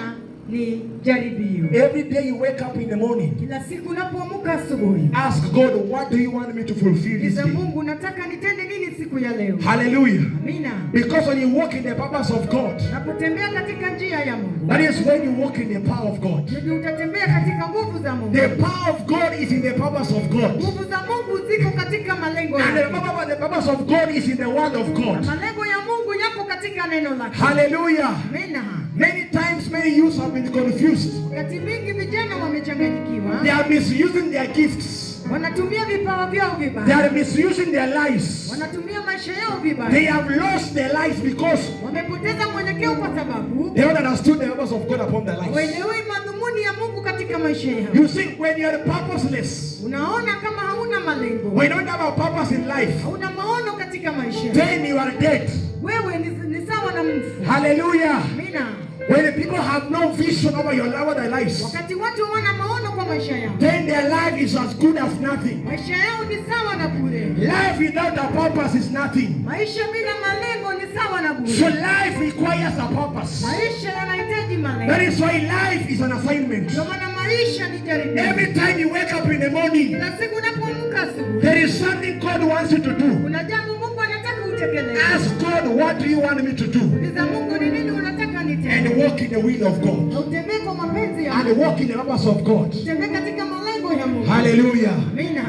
ni jaribio. Every day you wake up in the morning, Kila siku unapoamka asubuhi, ask God, what do you want me to fulfill this uliza day? Mungu, nataka nitende nini siku ya leo? Hallelujah. Amina. Because when you walk in the purpose of God, Unapotembea katika njia ya Mungu, that is when you walk in the power of God. ndivyo utatembea katika nguvu za Mungu. The power of God is in the purpose of God. Nguvu za Mungu ziko katika malengo And yake. the purpose of God is in the word of Na God. malengo ya Mungu yako katika neno lake. Hallelujah. Amina. Many times, many youths have been confused. Wakati mingi vijana wamechanganyikiwa, They are misusing their gifts. Wanatumia vipawa vyao They vibaya, are misusing their lives. wanatumia maisha yao They vibaya, have lost their lives because wamepoteza mwelekeo kwa sababu they don't understood the purpose of God upon their lives. hawaelewi madhumuni ya Mungu katika katika maisha yao. You see, when you are purposeless, Unaona, kama hauna malengo, when you don't have a purpose in life, hauna maono katika maisha, then you are dead. Wewe ni sawa na mfu. Hallelujah. Amina. When people have no vision over their lives, Wakati watu hawana maono kwa maisha yao, then their life is as good as nothing. Maisha yao ni sawa na bure. Life without a purpose is nothing. Maisha bila malengo ni sawa na So bure. life requires a purpose. Maisha yanahitaji That malengo. is why life is an assignment. Ndio maana maisha ni jaribio. Every time you wake up in the morning, Kila siku unapoamka asubuhi, there is something God wants you to do. kuna jambo Mungu anataka utekeleze. Ask God, "What do you want me to do?" Uliza Mungu, ni nini unataka nitende? And walk in the will of God. Na utembee kwa mapenzi ya And Mungu. walk in the purpose of God. Utembee katika malengo ya Mungu. Hallelujah. Amina.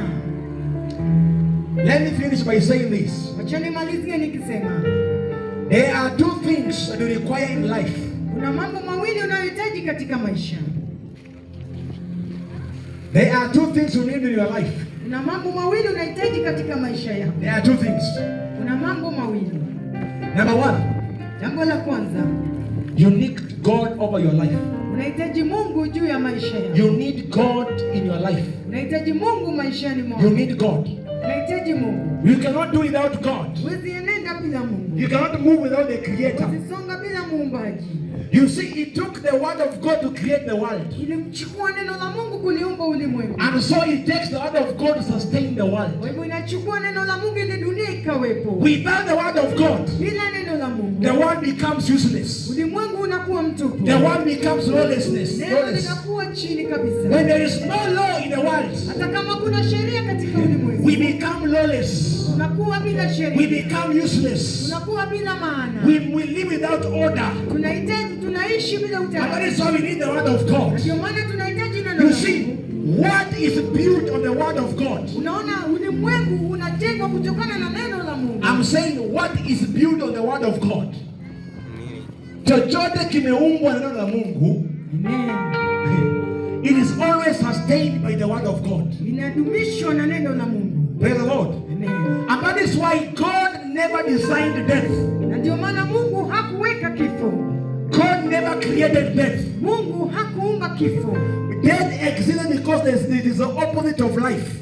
Let me finish by saying this. Wacha nimalizie nikisema There are two things that you require in life. Kuna mambo mawili unayohitaji katika maisha. There are two things you need in your life. Kuna mambo mawili unahitaji katika maisha yako. There are two things. Kuna mambo mawili. Number one, Jambo la kwanza, you need God over your life. Unahitaji Mungu juu ya maisha yako. You need God in your life. Unahitaji Mungu maishani mwako. You need God. Unahitaji Mungu. You cannot do without God. Huwezi enenda bila Mungu. You cannot move without the Creator. Huwezi songa bila muumbaji. You see, it took the word of God to create the world. Ilimchukua neno la Mungu kuliumba ulimwengu. And so it takes the word of God to sustain the world. Kwa hivyo inachukua neno la Mungu ili dunia ikawepo. Without the word of God, Bila neno la Mungu, the world becomes useless. Ulimwengu unakuwa mtupu. The world becomes lawlessness. Neno Lawless. linakuwa chini kabisa. When there is no law in the world, Hata kama kuna sheria katika ulimwengu, we become lawless. Tunakuwa bila We sheria, become useless. Tunakuwa bila maana. We live without order. Tunahitaji, tunaishi bila And that utaratibu. is why we need the word of God. Ndio maana tunahitaji neno You la see, Mungu. what is built on the word of God? Unaona, ulimwengu unajengwa kutokana na neno la Mungu. I'm saying, what is built on the word of God? Chochote kimeumbwa na neno la Mungu, Amen. it is always sustained by the word of God. Inadumishwa na neno la Mungu. Praise the Lord. Amen. And that is why God never designed death. Na ndio maana Mungu hakuweka kifo. God never created death. Mungu hakuumba kifo. Death existed because it is the opposite of life.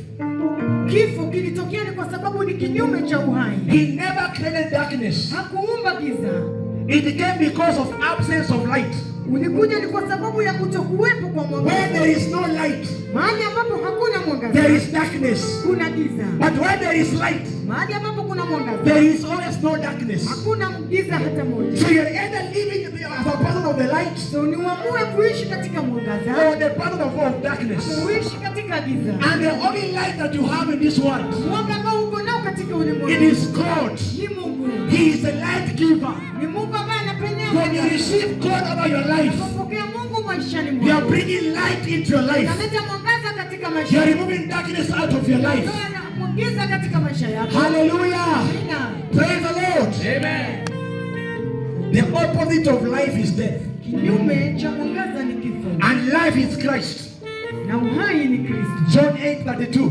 Kifo kilitokea ni kwa sababu ni kinyume cha uhai. He never created darkness. Hakuumba giza. It came because of absence of light. Ulikuja ni kwa sababu ya kutokuwepo kwa Where mwangaza. there is no light, Mahali ambapo hakuna mwangaza, there is darkness. kuna giza. But where there is light, Mahali ambapo kuna mwangaza, there is always no darkness. Hakuna giza hata moja. So you're either living as a person of the light So ni uamue kuishi katika mwangaza, or the person of darkness. kuishi katika giza. And the only light that you have in this world, Mwanga ambao uko nao katika it ulimwengu is God. ni Mungu. He is the light giver. Ni Mungu ambaye anapenyea When you mwangaza. receive God over your life, Unapopokea Mungu maishani you are mwako, bringing light into your life. unaleta mwangaza katika maisha You are yako. removing darkness out of your life. Unatoa giza katika maisha yako. Hallelujah. Amina. Praise the Lord. Amen. The opposite of life is death. Kinyume cha mwangaza ni kifo And life is Christ. Na uhai ni Kristo. John 8:32.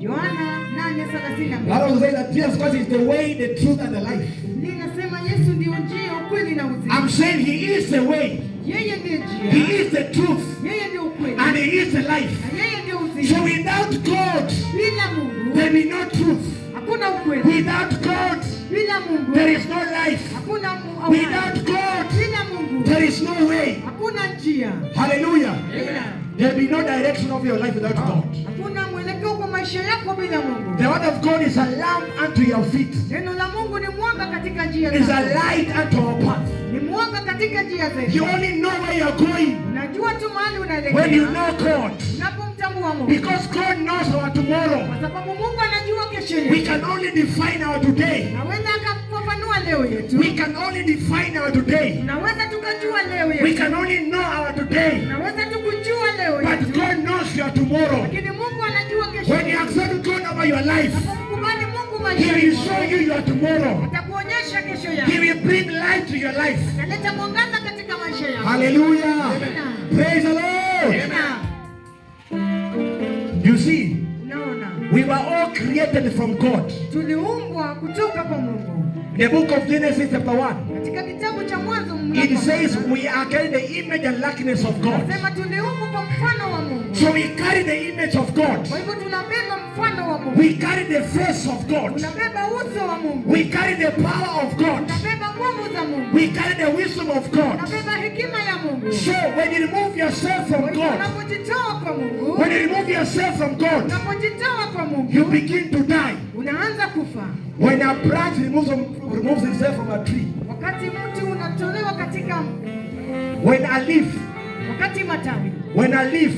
Yohana 8:32. The Bible says that Jesus Christ is the way, the truth, and the life. Biblia inasema Yesu ndiyo njia, ukweli na uzima. I'm saying He is the way, Yeye ndiye njia, He is the truth, yeye ndiyo ukweli and He is the life. Na yeye ndiyo So uzima. without God, Bila Mungu there be no truth. Hakuna ukweli. Without God, Bila Mungu there is no life. Hakuna uhai. Without God, Bila Mungu there is no way. Hakuna njia. Hallelujah. Amen. There be no direction of your life without God. Hakuna mwelekeo kwa maisha yako bila Mungu. The word of God is a lamp unto your feet, Neno la Mungu ni mwanga katika njia is a zako. light unto our path. Ni mwanga katika njia zetu. You only know where you are going Unajua tu mahali when you unaelekea know God. unapomtambua Mungu. Because God knows our tomorrow. Kwa sababu Mungu anajua kesho We yetu. can only define our today. Naweza akafafanua leo yetu. We can only define our today. Tunaweza tukajua leo We yetu. can only know our today. Tunaweza tukujua leo But yetu. God knows your tomorrow. Lakini Mungu anajua kesho When you yetu. accept God over your life, Unapomkubali Mungu He maishani will show mwako, you your tomorrow. atakuonyesha kesho yako. He will bring light to your life. Ataleta mwangaza katika maisha yako. Hallelujah. Amen. Praise the Lord. Amina. You see, Unaona, we were all created from God. Tuliumbwa kutoka kwa Mungu. The book of Genesis, chapter 1. Katika kitabu cha Mwanzo It It says pamoja. We are carrying the image and likeness of God. Nasema tuliumbwa kwa mfano wa Mungu. So we carry the image of God. Kwa hivyo tunabeba mfano wa Mungu. We carry the face of God. Tunabeba uso wa Mungu. We carry the power of God. Tunabeba nguvu za Mungu. We carry the wisdom of God. Tunabeba hekima ya Mungu. So when you remove yourself Kwa from hivyo God, unapojitoa kwa Mungu, when you remove yourself from God, unapojitoa kwa Mungu, you begin to die. Unaanza kufa. When a branch removes itself from a tree, Wakati mti unatolewa katika when a leaf, wakati matawi, when a leaf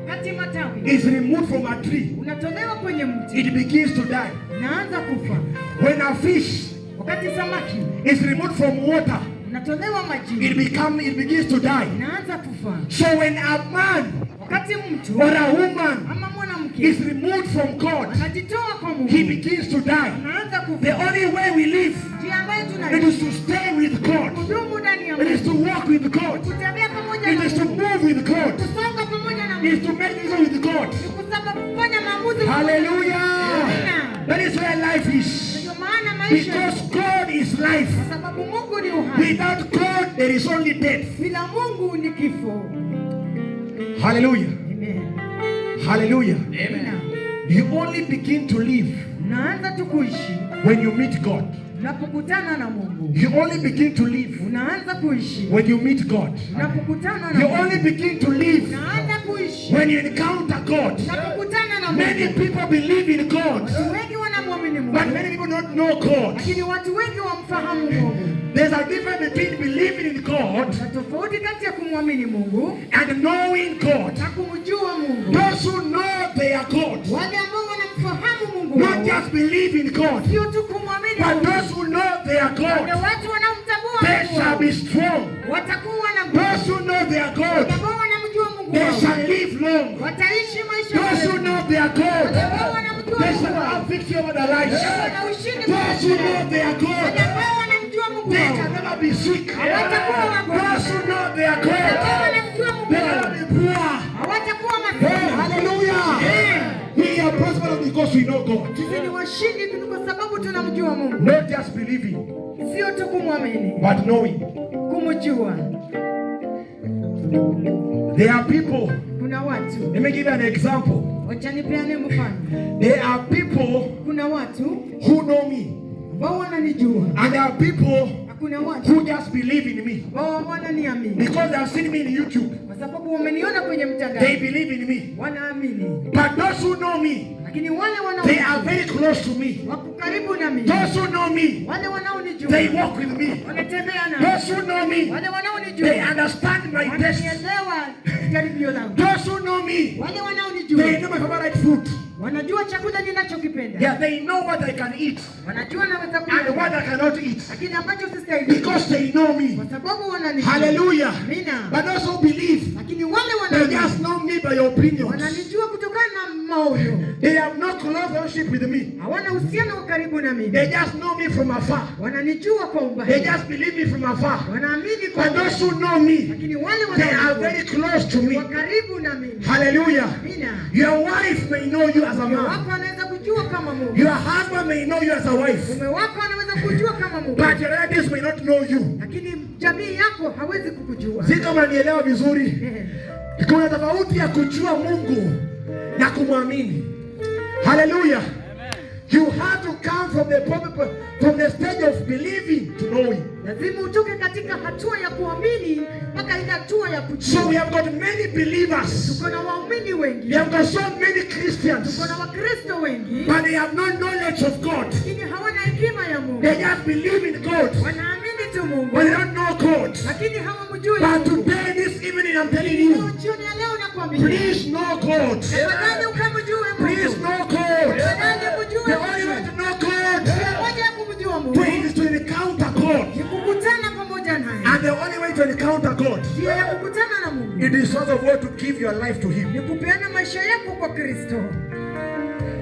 wakati matawi is removed from a tree, unatolewa kwenye mti, it begins to die. Unaanza kufa. When a fish Wakati samaki is removed from water, unatolewa majini, it begins to die. Unaanza kufa. So when a man Wakati mtu or a woman ama mwanamke is removed from God, anajitoa kwa Mungu, he begins to die. Anaanza The kufa. Only way we live, Njia ambayo it tunaishi is to stay with God. kudumu ndani ya It is Mungu, to walk with God. Kutembea pamoja It na is to Mungu, move with God. Kusonga pamoja na It is Mungu, to make decisions with God. Ni kufanya maamuzi. Hallelujah. Amina. That is where life is. Ndio maana maisha, Because God is life. Kwa sababu Mungu ni uhai. Without God, there is only death. Bila Mungu ni kifo. Hallelujah. Amen. Hallelujah. Amen. You only begin to live Unaanza tu kuishi when you meet God. Unapokutana na Mungu. You only begin to live Unaanza kuishi when you meet God. Unapokutana na You Mungu. only begin to live Unaanza kuishi when you encounter God. Unapokutana na Many Mungu. People believe in God, Watu wengi wanamwamini but Mungu, many people don't know God. Lakini watu wengi wamfahamu Mungu. There's a difference between believing in God Kuna tofauti kati ya kumwamini Mungu and knowing God. Na kumjua Mungu. Those who know they are God, Wale ambao wanamfahamu Mungu not wao, just believe in God, sio tu kumwamini but Mungu. those who know they are Wale God, watu wanaomtambua they Mungu shall wao, be strong. watakuwa na nguvu. Those who know they are God, Wale ambao wanamjua Mungu they wao, shall live long. wataishi maisha Those who marefu. Know they are God, Wale ambao wanamjua they Mungu shall wao, have victory over their lives. wana ushindi Those who know they are Wale God, ambao wanamjua Mungu they wao, can never be sick. Hawatakuwa wagonjwa. Those who know they are Wale ambao God, wanamjua Mungu they wao, cannot be poor. Hawatakuwa Hey, maskini. hallelujah. We are prosperous because we know God. Sisi ni washindi kwa sababu tunamjua Mungu. Not just believing, Sio tu kumwamini, but knowing. Kumjua. There are people, Kuna watu, let me give you an example. Wacha nipeane mfano. There are people Kuna watu who know me, ambao wananijua and there are people na kuna watu who just believe in me ambao wananiamini because they have seen me in YouTube. Kwa sababu wameniona kwenye mtandao, They believe in me. Wanaamini. But those who know me, Lakini wale they are wanaonijua very close to me. Wako karibu na mimi. Those who know me, Wale wanaonijua they walk with me. Wanatembea na Those who know me, wale wanaonijua they understand my taste. Wananielewa jaribio langu. Those who know me, Wale wanaonijua they know my favorite food. Wanajua chakula ninachokipenda. Yeah, they know what I can eat Wanajua naweza and kula what I cannot eat lakini ambacho sistahili because they know me. Kwa sababu wananijua. Hallelujah. Amina. But those who believe, Lakini wale they wanaonijua just know me by opinions. Wananijua kutokana na maono. They have no close fellowship with me. Hawana uhusiano wa karibu na mimi. They just know me from afar. Wananijua kwa They umbali. just believe me from afar. Wanaamini kwa But those who know me, Lakini wale they are wanaonijua very close to me. Wa karibu na mimi. Hallelujah. Amina. Your wife may know you as a Mume man. wako anaweza kujua kama mume. Your husband may know you as a wife. Mume wako anaweza kujua kama mume. But your relatives may not know you. Lakini jamii yako hawezi kukujua. Si kama nielewa vizuri. Kuna tofauti ya kujua Mungu na kumwamini. Hallelujah. You have to come from the stage of believing to knowing. Lazima utoke katika hatua ya kuamini mpaka ile hatua ya kujua. So we have got many believers. Tuko na waumini wengi. We have got so many Christians. Tuko na Wakristo wengi. But they have no knowledge of God. Lakini hawana hekima ya Mungu. They just believe in God. Wanaamini tu Mungu. But they don't know God. Lakini hawamjui But Mungu. today, this evening, I'm telling you, Leo jioni ya leo nakwambia. Please know God. Tafadhali ukamjue Mungu. Please know God. Tafadhali mjue The only way Mungu. to know God Njia moja ya kumjua Mungu is to encounter God. Ni kukutana pamoja naye. And the only way to encounter God, Njia ya kukutana na Mungu it is sort of way to give your life to Him. Ni kupeana maisha yako kwa Kristo.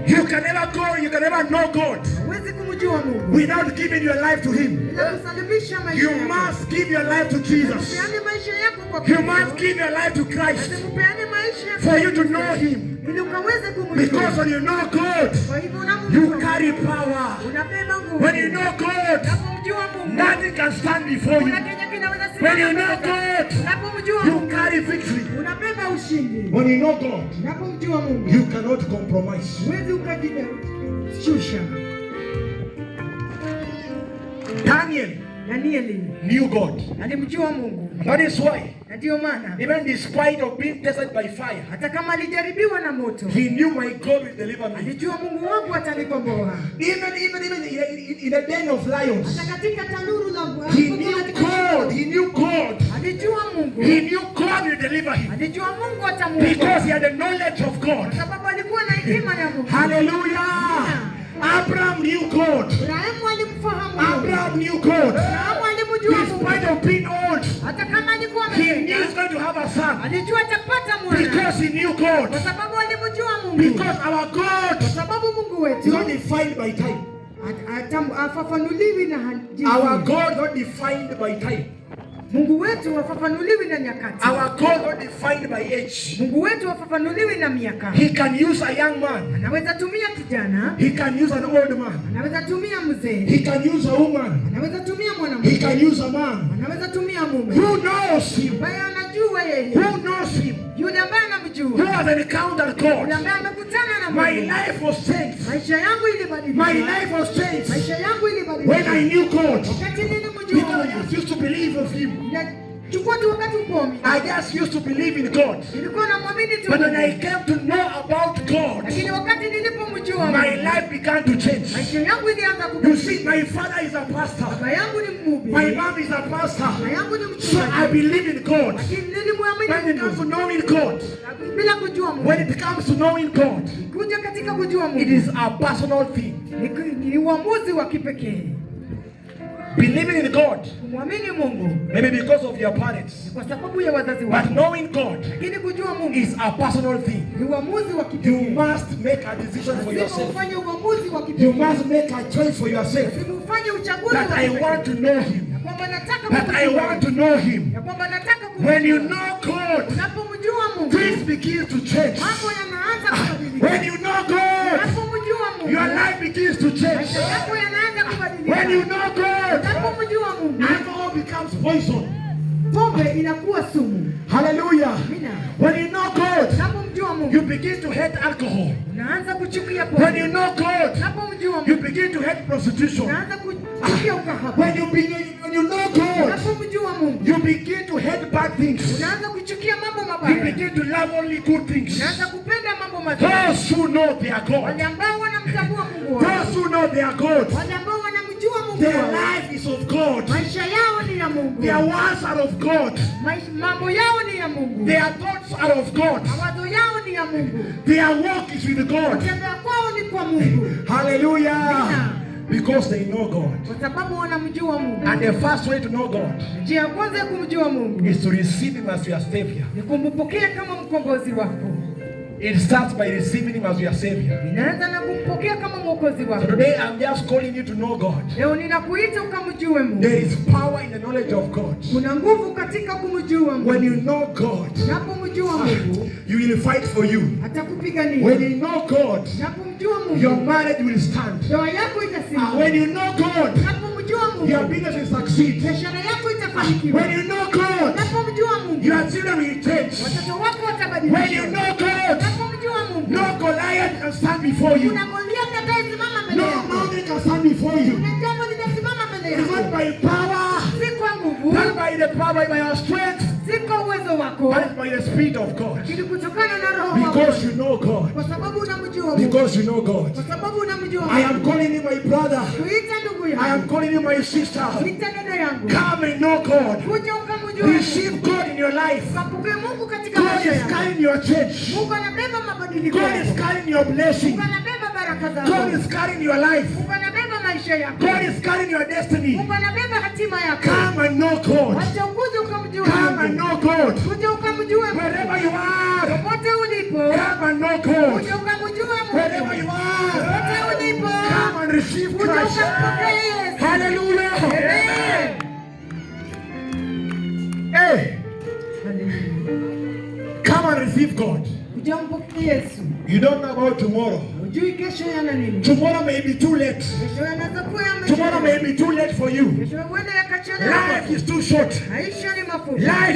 You can never go, you can never know God Huwezi kumjua Mungu without giving your life to Him. Bila kusalimisha maisha You yako. Must give your life to Jesus. Upeane maisha yako kwa You Kristo. must give your life to Christ. Lazima upeane maisha maisha ya For you to know Him. Ili ukaweze kumjua. Because when you know God, Kwa hivyo unapomjua you carry power. Unabeba nguvu. When you know God, Unapomjua Mungu, nothing can stand before you. Kuna kenye kinaweza simama When you know mbele zako. God, Unapomjua you Mungu, carry victory. unabeba ushindi. When you know God, Unapomjua Mungu, you cannot compromise. Huwezi ukajishusha. Daniel Danieli knew God. Alimjua Mungu. That is why, Na ndio maana even despite of being tested by fire, hata kama alijaribiwa na moto, he knew, "My God will deliver me." alijua Mungu wangu atanikomboa. Even in the den of lions, Hata katika tanuru la he knew God. He knew God. Alijua Mungu. He knew God will deliver him Alijua Mungu atamuokoa. Because he had the knowledge of God. Kwa sababu alikuwa na hekima ya Mungu. Hallelujah. Abraham knew God. Ibrahimu alimfahamu Mungu. Abraham knew God. Abrahamu alimjua Mungu. Despite of being old, Hata kama alikuwa he knew amezeeka, he's going to have a son alijua atapata mwana. Because he knew God. Kwa sababu alimjua Mungu. Because our God Kwa sababu Mungu is not wetu defined by time. Hafafanuliwi na jinsi. Our God is not defined by time. Mungu wetu hafafanuliwi na nyakati. Our God is not defined by age. Mungu wetu hafafanuliwi na miaka. He can use a young man. Anaweza tumia kijana, He can use an old man. Anaweza tumia mzee, He can use a woman. Anaweza tumia He mwanamke, can use a man. Anaweza tumia mume. Who knows him? Ambaye anajua yeye, Who knows him? Yule ambaye Who anamjua, has encountered yule God? ambaye amekutana na My Mungu. life was changed. Maisha yangu ilibadilika. My life was changed Maisha yangu when I ilibadilika knew God. wakati nilimjua Because I Mungu. just used to believe of Him. Chukua tu wakati ukomi. I just used to believe in God. Nilikuwa namwamini tu But when I Mungu. came to know about God, Lakini wakati nilipomjua my Mungu, life began to change. Maisha yangu ilianza You kubadilika. see, my father is a pastor. Baba yangu ni mhubiri. My mom is a pastor. Baba yangu ni So mchungaji. I believe in God. Lakini nilimwamini When it comes to Mungu. knowing God, Bila kujua Mungu. when it comes to knowing God, Kuja katika kujua Mungu. It is a personal thing. Ni uamuzi wa kipekee. Believing in God, Kumwamini Mungu maybe because of your parents, kwa sababu ya wazazi but wako. knowing God Lakini kujua Mungu is a personal thing. ni uamuzi wa You kipekee. must make a decision for Lazima yourself. ufanye uamuzi wa You kipekee. must make a choice for yourself Lazima ufanye uchaguzi that wa I kipekee. want to know Him. Ya kwamba nataka That I kumjua. want to know Him. Ya kwamba nataka kumjua. When you know God, Unapomjua Mungu, things begin to change. Mambo yanaanza kubadilika. When you know God, Unapomjua Mungu, your life begins to change. Maisha yako yanaanza kubadilika. When you know God, Unapomjua Mungu, alcohol becomes poison. Pombe inakuwa sumu. Hallelujah. Amina. When you know God, Unapomjua Mungu, you begin to hate alcohol. Unaanza kuchukia pombe. When you know God, Unapomjua you Mungu, begin to hate prostitution. Unaanza kuchukia ukahaba. When you know God, Unapomjua Mungu, you begin to hate bad things. Unaanza kuchukia mambo You mabaya. begin to love only good things. Unaanza kupenda mambo mazuri. Those who know their God, Wale ambao wanamtambua Mungu wao. Those who know their God, Wale ambao wanamjua Mungu their wao. life is of God. Maisha yao ni ya Mungu. Their words are of God. Mambo yao ni ya Mungu. Their thoughts are of God. Mawazo yao ni ya Mungu. Their walk is with God. Kutembea kwao ni kwa Mungu. Hallelujah. Amina. Because they know God. Kwa sababu wanamjua Mungu. And the first way to know God Njia ya kwanza ya kumjua Mungu is to receive Him as your Savior. ni kumpokea kama mkombozi wako. It starts by receiving Him as your Savior. Inaanza na kumpokea kama mwokozi So wako. today I'm just calling you to know God. Leo ninakuita ukamjue Mungu. There is power in the knowledge of God. Kuna nguvu katika kumjua Mungu. When you know God, Unapomjua Mungu, you will fight for you. atakupigania. When you know God, Unapomjua Mungu, your marriage will stand. ndoa yako itasimama. When you know God, Unapomjua Mungu, your business will succeed. biashara yako itafanikiwa. When you know God, Unapomjua Mungu, your children will change. watoto wako watabadilika. When you know God, Unapomjua Mungu, no Goliath can stand before you. kuna Goliath atakayesimama mbele No yako. mountain can stand before you. Kuna jambo litasimama mbele It's not yako. by power, Si kwa nguvu, not by the power, by your strength, si kwa uwezo wako, but by the Spirit of God. lakini kutokana na Roho wa Because Mungu. you know God. Kwa sababu unamjua Mungu. Because you know God. Kwa sababu unamjua I am Mungu. calling you my brother. Kuita ndugu I am yangu. calling you my sister. Kuita dada yangu. Come and know God. Kuja ukamjue Mungu. Receive God in your life. Ukampokee Mungu katika God maisha is yako. carrying your church. Mungu anabeba mabadiliko God is yako. carrying your blessing. Mungu anabeba baraka God zako. is carrying your life. Mungu anabeba maisha yako. God is carrying your destiny. Mungu anabeba hatima yako. Come and know God. Wacha ukuje ukamjue Come and Mungu. know God. Kuja ukamjue Mungu. Wherever you are, Popote ulipo, come and know God. kuja ukamjue Mungu. Wherever you are, Popote ulipo, come and receive kuja Christ. ukampokee Yesu. Hallelujah. Amen. Hey, come and receive God. Hujampokea Yesu, You don't know about tomorrow. Hujui kesho yana nini. Tomorrow may be too late. Kesho yanaweza kuwa Tomorrow may yamechelewa. be too late for you. Kesho huenda yakachelewa. Life is too short. Maisha ni mafupi. Life